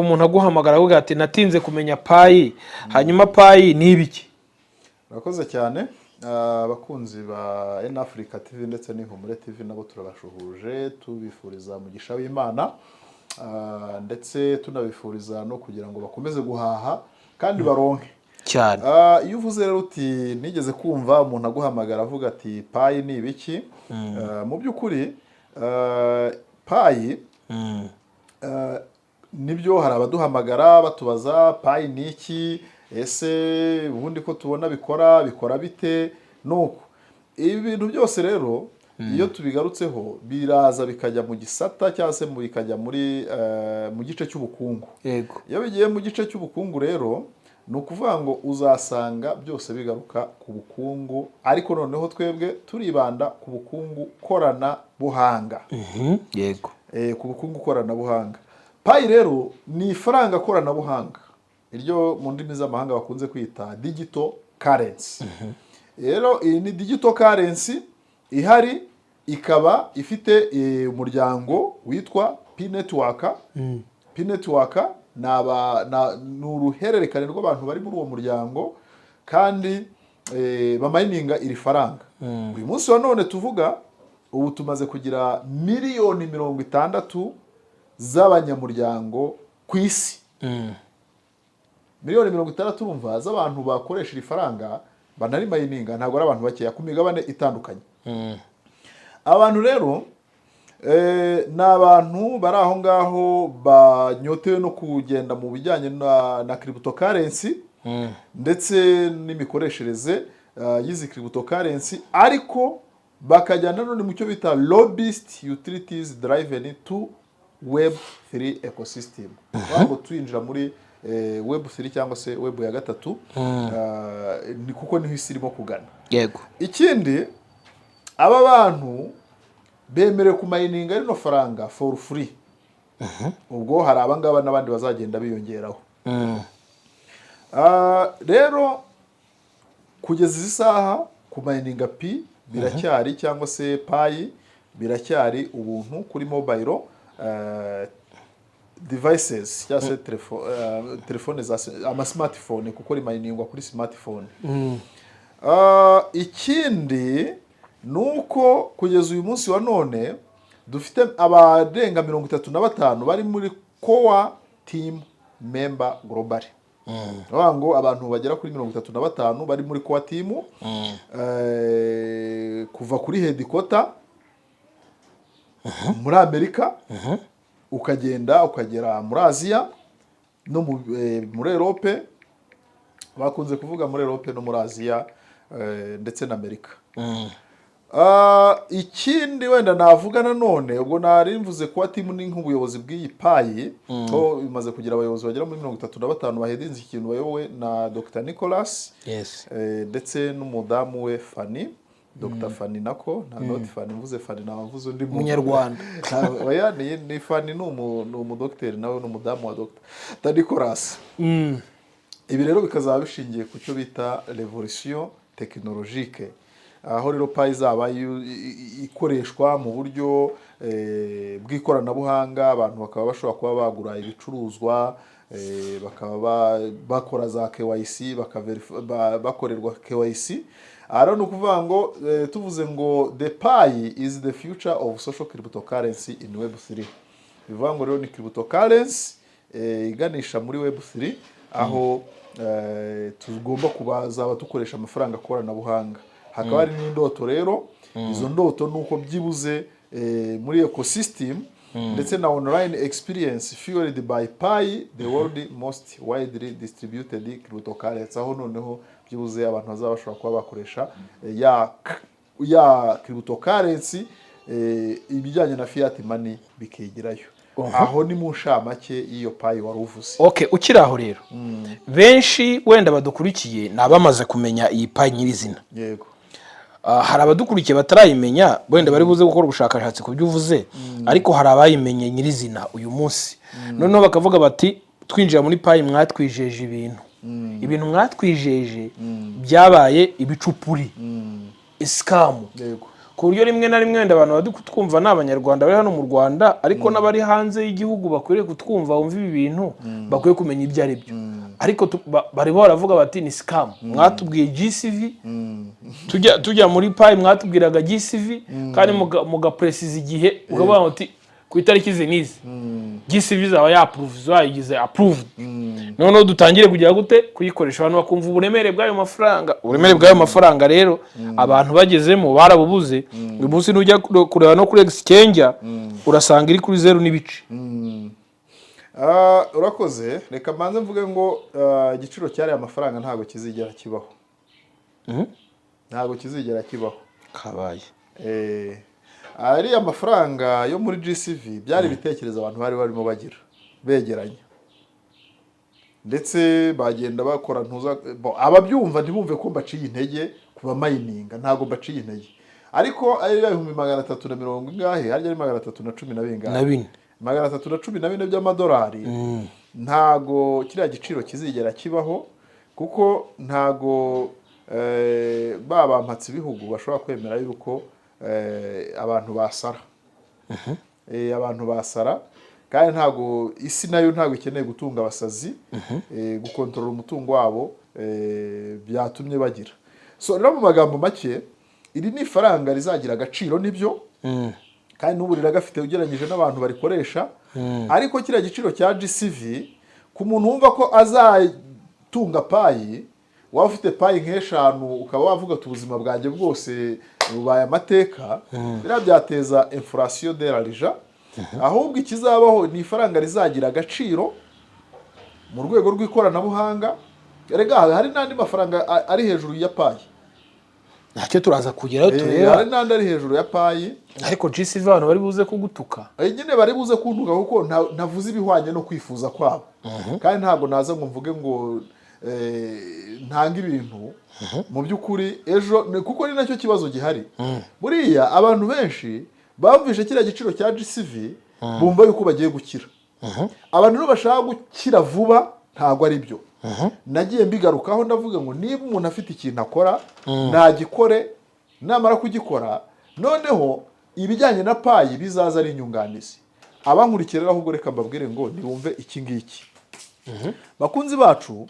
Umuntu aguhamagara avuga ati: "Natinze kumenya Pi, hanyuma Pi ni ibiki?" Urakoze cyane. Abakunzi ba N Africa TV ndetse n'Ihumure TV nabo turabashuhuje, tubifuriza umugisha w'Imana, ndetse tunabifuriza no kugira ngo bakomeze guhaha kandi baronke. Cyane. Iyo uvuze rero uti nigeze kumva umuntu aguhamagara avuga ati: "Pi ni ibiki?" Mu by'ukuri Pi nibyo, hari abaduhamagara batubaza: "Pi ni iki? Ese ubundi ko tubona bikora, bikora bite?" Nuko ibi bintu byose rero iyo tubigarutseho biraza bikajya mu gisata cyangwa se bikajya mu gice cy'ubukungu. Iyo bigiye mu gice cy'ubukungu rero, ni ukuvuga ngo uzasanga byose bigaruka ku bukungu, ariko noneho twebwe turibanda ku bukungu koranabuhanga. Ku bukungu koranabuhanga. Pi rero ni ifaranga koranabuhanga, iryo mu ndimi z'amahanga bakunze kwita digital currency. Rero iyi ni digital currency ihari, ikaba ifite umuryango witwa Pi Network. Pi Network ni uruhererekane rw'abantu bari muri uwo muryango kandi bamayininga iri faranga. Uyu munsi wa none tuvuga, ubu tumaze kugira miliyoni 60 z'abanyamuryango ku isi. Miliyoni 60, urumva, z'abantu bakoresha iri faranga banarimayininga, ntabwo ari abantu bakeya ku migabane itandukanye. Abantu rero ni abantu bari aho ngaho banyotewe no kugenda mu bijyanye na cryptocurrency ndetse n'imikoreshereze y'izi cryptocurrency, ariko bakajya nanone mu cyo bita robust utilities driven to Web 3 ecosystem. Kuvuga ngo twinjira muri Web 3 cyangwa se web ya gatatu, ni kuko niho isi irimo kugana. Ikindi, aba bantu bemerewe kumayininga rino faranga for free. Ubwo hari abangaba n'abandi bazagenda biyongeraho. Rero kugeza izi saha kumayininga Pi biracyari, cyangwa se Pi biracyari ubuntu kuri mobile devices cyangwa se telefone za ama smartphone, kuko rimayiningwa kuri smartphone. Ikindi ni uko kugeza uyu munsi wa none dufite abarenga 35 bari muri core team member global. Ni ngo abantu bagera kuri 35 bari muri core team, kuva kuri headquarter muri Amerika, ukagenda ukagera muri Aziya no muri Europe. Bakunze kuvuga muri Europe no muri Aziya ndetse na Amerika. Ikindi wenda navuga nanone, ubwo nari mvuze kuba team ni nk'ubuyobozi bw'iyi Pi, ko bimaze kugira abayobozi bagera muri 35 bahedinze ikintu, bayobowe na Dr Nicholas ndetse n'umudamu we Fanny, Dr Fanny nako, nta not Fanny, mvuze Fanny naba mvuze undi muntu. Umunyarwanda. Oya, ni Fanny, ni umudogiteri nawe, ni umudamu wa Dr Nicholas. Ibi rero bikazaba bishingiye ku cyo bita révolution technologique, aho rero Pi izaba ikoreshwa mu buryo bw'ikoranabuhanga, abantu bakaba bashobora kuba bagura ibicuruzwa, bakaba bakora za KYC, bakorerwa KYC. Aha rero ni ukuvuga ngo tuvuze ngo the Pi is the future of social cryptocurrency in Web 3, bivuga ngo rero ni cryptocurrency iganisha muri Web 3, aho tugomba kubazaba dukoresha amafaranga koranabuhanga. Hakaba hari n'indoto rero. Izo ndoto ni uko byibuze muri ecosystem ndetse na online experience fueled by Pi, the world most widely distributed cryptocurrency, aho noneho byibuze abantu bazaba bashobora kuba bakoresha ya cryptocurrency, ibijyanye na fiat money bikigirayo. Aho ni mu nshamake y'iyo Pi wari uvuze. Okay, ukiri aho rero, benshi wenda badukurikiye ni abamaze kumenya iyi Pi nyirizina. Hari abadukurikiye batarayimenya, wenda bari buze gukora ubushakashatsi ku byo uvuze, ariko hari abayimenye nyirizina uyu munsi, noneho bakavuga bati: "Twinjira muri Pi mwatwijeje ibintu, ibintu mwatwijeje byabaye ibicupuri, scam." Ku buryo rimwe na rimwe wenda abantu bari kutwumva ni Abanyarwanda bari hano mu Rwanda, ariko n'abari hanze y'igihugu bakwiriye kutwumva, bumva ibi bintu, bakwiye kumenya ibyo ari byo. Ariko bari baravuga bati: "Ni scam, mwatubwiye GCV, tujya muri Pi mwatubwiraga GCV, kandi mugapresiza igihe, ukavuga uti ku itariki izi n'izi GCV izaba yapprouve, yayigize approved, noneho dutangire kugira gute kuyikoresha." Abantu bakumva uburemere bw'ayo mafaranga. Uburemere bw'ayo mafaranga rero abantu bagezemo barabubuze. Uyu munsi nujya kureba no kuri exchange, urasanga iri kuri zeru n'ibice. Ah, urakoze. Reka mbanze mvuge ngo igiciro cy'ariya mafaranga ntabwo kizigera kibaho, ntabwo kizigera kibaho. Kabaye. Ariya mafaranga yo muri GCV byari ibitekerezo abantu bari barimo bagira, begeranya, ndetse bagenda bakora ntuza. Bo, ababyumva ntibumve ko mbaciye intege ku bamayininga, ntabwo mbaciye intege. Ariko ariya 300,000 na mirongo ingahe harya, ari 314 bingahe? Na bine. 314 by'amadolari, ntago kiriya giciro kizigera kibaho, kuko ntago ba bampatse ibihugu bashobora kwemera yuko abantu basara. Abantu basara, kandi ntago isi nayo ntago ikeneye gutunga abasazi, gukontorora umutungo wabo byatumye bagira. So rero, mu magambo make, iri ni ifaranga rizagira agaciro, nibyo, kandi n'ubu riragafite ugereranyije n'abantu barikoresha. Ariko kiriya giciro cya GCV, ku muntu wumva ko azatunga Pi, waba ufite Pi nk'eshanu ukaba wavuga ati: "Ubuzima bwanjye bwose bubaye amateka," biriya byateza inflation de l'argent. Ahubwo ikizabaho ni ifaranga rizagira agaciro mu rwego rw'ikoranabuhanga. Erega hari n'andi mafaranga ari hejuru ya Pi. Ntacyo, turaza kugeraho tureba. Hari n'andi ari hejuru ya Pi. Ariko GCV abantu bari buze kugutuka. Nyine bari buze kuntuka kuko ntavuze ibihwanye no kwifuza kwabo, kandi ntabwo naza ngo mvuge ngo ntange ibintu mu by'ukuri ejo kuko ni nacyo kibazo gihari. Buriya abantu benshi bumvishe kiriya giciro cya GCV bumva yuko bagiye gukira. Abantu rero bashaka gukira vuba, ntabwo ari byo. Nagiye mbigarukaho, ndavuga ngo niba umuntu afite ikintu akora, nagikore, namara kugikora noneho ibijyanye na Pi bizaza ari inyunganizi. Abankurikira rero, ahubwo reka mbabwire ngo nibumve iki ngiki. Bakunzi bacu,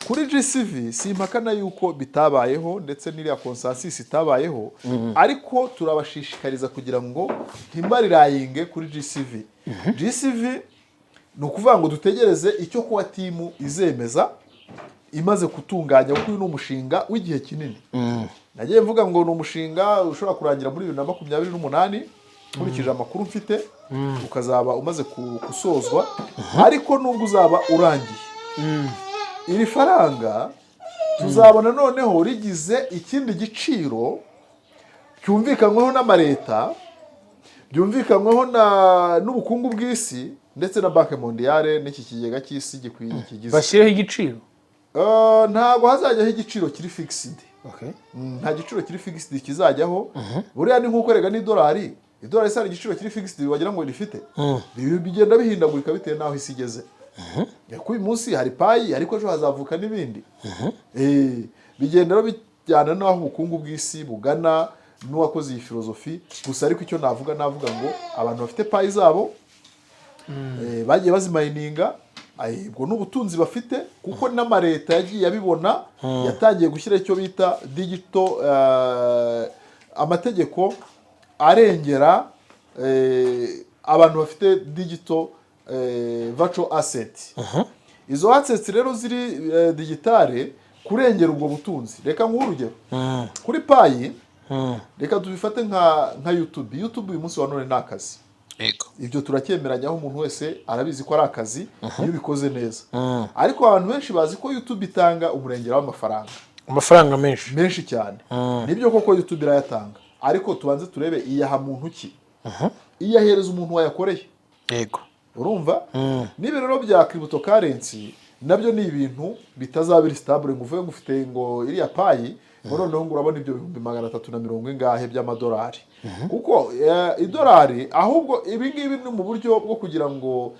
kuri GCV simpakana yuko bitabayeho, ndetse n'iriya consensus itabayeho, ariko turabashishikariza kugira ngo ntimbarirayinge kuri GCV. GCV ni ukuvuga ngo dutegereze icyo kuba team izemeza imaze gutunganya, kuko uyu ni umushinga w'igihe kinini. Nagiye mvuga ngo ni umushinga ushobora kurangira muri 2028 nkurikije amakuru mfite, ukazaba umaze gusozwa. Ariko nubwo uzaba urangiye, iri faranga tuzabona noneho rigize ikindi giciro cyumvikanyweho n'amaleta, byumvikanyweho n'ubukungu bw'isi, ndetse na Banque mondiale n'iki kigega cy'isi gikwiye kigize. Bashyireho igiciro. Ntabwo hazajyaho igiciro kiri fixed. Nta giciro kiri fixed kizajyaho. Buriya ni nk'uko rega n'idolari, idolari se hari igiciro kiri fixed wagira ngo rifite? Bigenda bihindagurika bitewe n'aho isi igeze. Kuko uyu munsi hari Pi, ariko ejo hazavuka n'ibindi. Bigenda rero bijyana n'aho ubukungu bw'isi bugana n'uwakoze iyi filozofi gusa. Ariko icyo navuga, navuga ngo abantu bafite Pi zabo, bagiye bazimayininga, ubwo ni ubutunzi bafite, kuko n'amaleta yagiye abibona, yatangiye gushyira icyo bita digital amategeko arengera abantu bafite digital virtual asset. Izo assets rero ziri digital, kurengera ubwo butunzi. Reka nguhe urugero kuri Pi. Reka tubifate nka YouTube. YouTube uyu munsi wa none ni akazi. Ibyo turacyemeranya, aho umuntu wese arabizi ko ari akazi iyo ubikoze neza. Ariko abantu benshi bazi ko YouTube itanga umurengera w'amafaranga. Amafaranga menshi. Menshi cyane. Nibyo koko, YouTube irayatanga, ariko tubanze turebe: iyaha muntu ki? Iyahereza umuntu wayakoreye. Urumva, n'ibi rero bya cryptocurrency nabyo ni ibintu bitazaba biri stable ngo uvuge ngo ufite ngo iriya Pi, ngo noneho ngo urabona ibyo 300,000 na mirongo ingahe by'amadolari, kuko idolari. Ahubwo ibi ngibi ni mu buryo bwo kugira ngo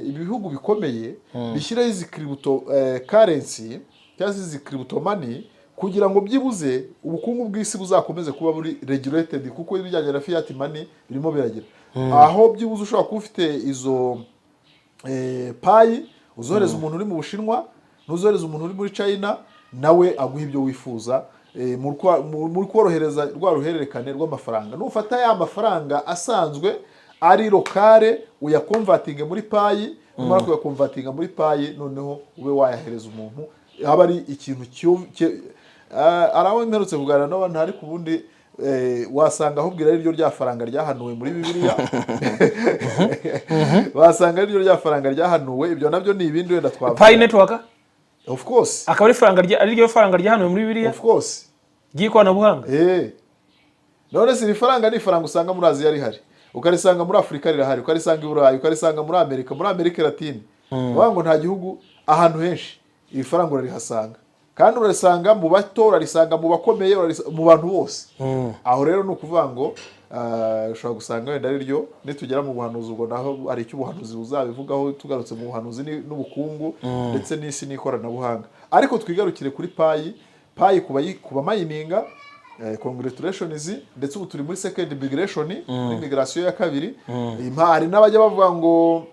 ibihugu bikomeye bishyireho izi crypto currency cyangwa se izi crypto money, Kugira ngo byibuze ubukungu bw'isi buzakomeze kuba buri regulated, kuko ibijyanye na fiat money birimo biragira aho byibuze ushobora kuba ufite izo Pi, uzohereza umuntu uri mu Bushinwa, ntuzohereza umuntu uri muri China, nawe aguha ibyo wifuza muri korohereza rwa ruhererekane rw'amafaranga. Nufata ya mafaranga asanzwe ari local, uyaconvertinge muri Pi. Numara kuyaconvertinga muri Pi, noneho ube wayahereza umuntu, aba ari ikintu hari aho mperutse kuganira n'abantu, ariko ubundi wasanga ahubwo ari ryo rya faranga ryahanuwe muri Bibiliya, wasanga ari ryo rya faranga ryahanuwe. Ibyo nabyo ni ibindi wenda twavuga. Pi Network? Of course. Akaba ari faranga ari ryo faranga ryahanuwe muri Bibiliya? Of course. Ry'ikoranabuhanga? Eh. None si iri faranga ni ifaranga usanga muri Aziya rihari, ukarisanga muri Afurika rirahari, ukarisanga i Burayi, ukarisanga muri Amerika Latine. Bavuga ngo nta gihugu, ahantu henshi iri faranga urarihasanga, kandi urarisanga mu bato, urarisanga mu bakomeye, mu bantu bose. Aho rero ni ukuvuga ngo ushobora gusanga wenda ari ryo nitugera mu buhanuzi, ubwo naho hari icyo ubuhanuzi buzabivugaho, tugarutse mu buhanuzi n'ubukungu ndetse n'isi n'ikoranabuhanga. Ariko twigarukire kuri Pi. Pi ku bamininga, congratulations. Ndetse ubu turi muri second migration, muri migration ya kabiri. Hari n'abajya bavuga ngo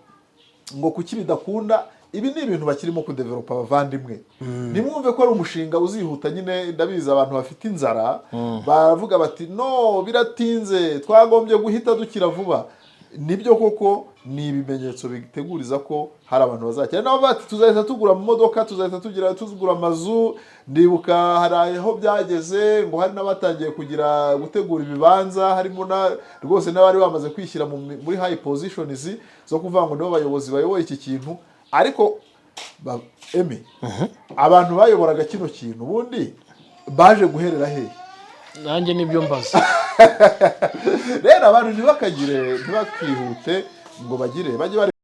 kuki bidakunda. Ibi ni ibintu bakirimo kudevelopa, abavandimwe. Nimwumve ko ari umushinga uzihuta nyine. Ndabizi, abantu bafite inzara baravuga bati: "No, biratinze, twagombye guhita dukira vuba." Nibyo koko, ni ibimenyetso biteguriza ko hari abantu bazakira nabo bati: "Tuzahita tugura amamodoka, tuzahita tugira tugura amazu." Ndibuka hari aho byageze ngo hari n'abatangiye kugira gutegura ibibanza, harimo na rwose n'abari bamaze kwishyira muri high positions zo kuvuga ngo nibo bayobozi bayoboye iki kintu. Ariko emi abantu bayoboraga kino kintu ubundi baje guherera hehe? Nanjye nibyo mbaza. Rero abantu ntibakagire, ntibakihute ngo bagire bajye bari